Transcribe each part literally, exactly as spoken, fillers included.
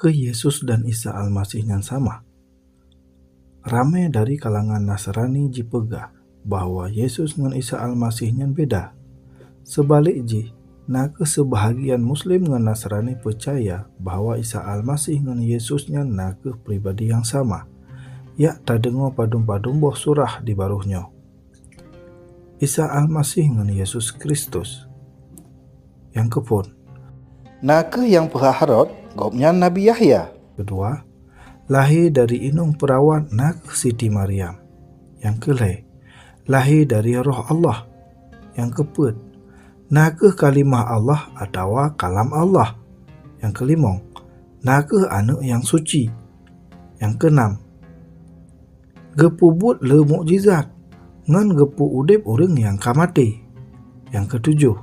Keu Yesus dan Isa Almasih nyan sama? Ramé dari kalangan Nasrani jipeugah bahwa Yesus ngon Isa Almasih nyan beda. Seubalek jih, na kheueh seubahgian Muslim ngon Nasrani peucaya bahwa Isa Almasih ngon Yesus nyan na kheueh pribadi nyang sama. Yak tadeungoe padum-padum boh surah di baroh nyoe. Isa Almasih ngon Yesus Kristus. Nyang keuphon, na kheueh nyang peuhah rot, gobnyan Nabi Yahya. Keudua, lahé dari inong peurawan, na kheueh Siti Maryam. Nyang keulhée, lahé dari Roh Allah. Nyang keupeuet, na kheueh Kalimah Allah atawa Kalam Allah. Nyang keulimong, na kheueh Aneuëk nyang Suci. Nyang keunam, geupeubuet le mukjizat ngon geupeu udeb ureuëng nyang ka maté. Nyang keutujoh,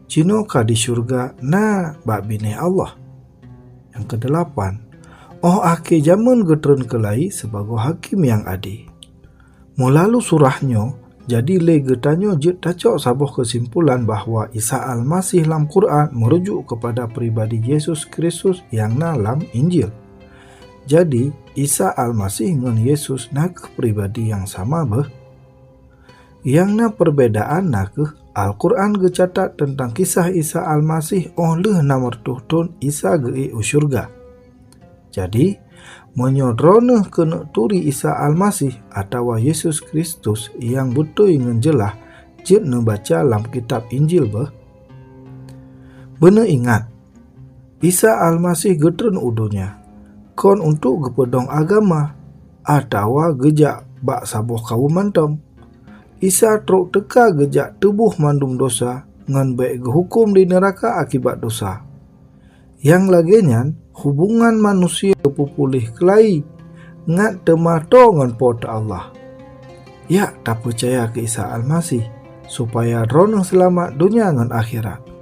jinoe ka di syeuruga na bak Binéh Allah. Nyang keudelapan, óh akhé jamén geutreun keulai sibagoe Hakém nyang ade. Meulalu surah nyoe, jadi lé geutanyoe jeuet tacok saboh keusimpulan bahwa Isa Almasih lam Quran meurujuk keupada pribadi Yesus Kristus nyang na lam Injil. Jadi, Isa Almasih ngon Yesus na kheueh pribadi nyang sama beuh. Nyang na peurbedaan na kheueh Al-Quran geucatat teuntang kisah Isa Almasih óh lheueh nam reutôh thon Isa geuék u syeuruga. Jadi, meunyoe droeneueh keuneuk turi Isa Almasih atawa Yesus Kristus nyang beutôi ngon jeulaih jeuet neubaca lam kitab Injil beuh. Beuneuingat, Isa Almasih geutreun u donya kon untuk geupeudong agama atawa geujak bak saboh kawöm mantong. Isa trok teuka geujak tuboh mandum desya ngon bék geuhuköm di neuraka akibat desya. Nyang lagée nyan, hubongan manusia geupeupuléh keulai ngat teuma toe ngon Po teu Allah. Yak tapeucaya keu Isa Almasih, supaya droeneueh seulamat donya ngon akhirat.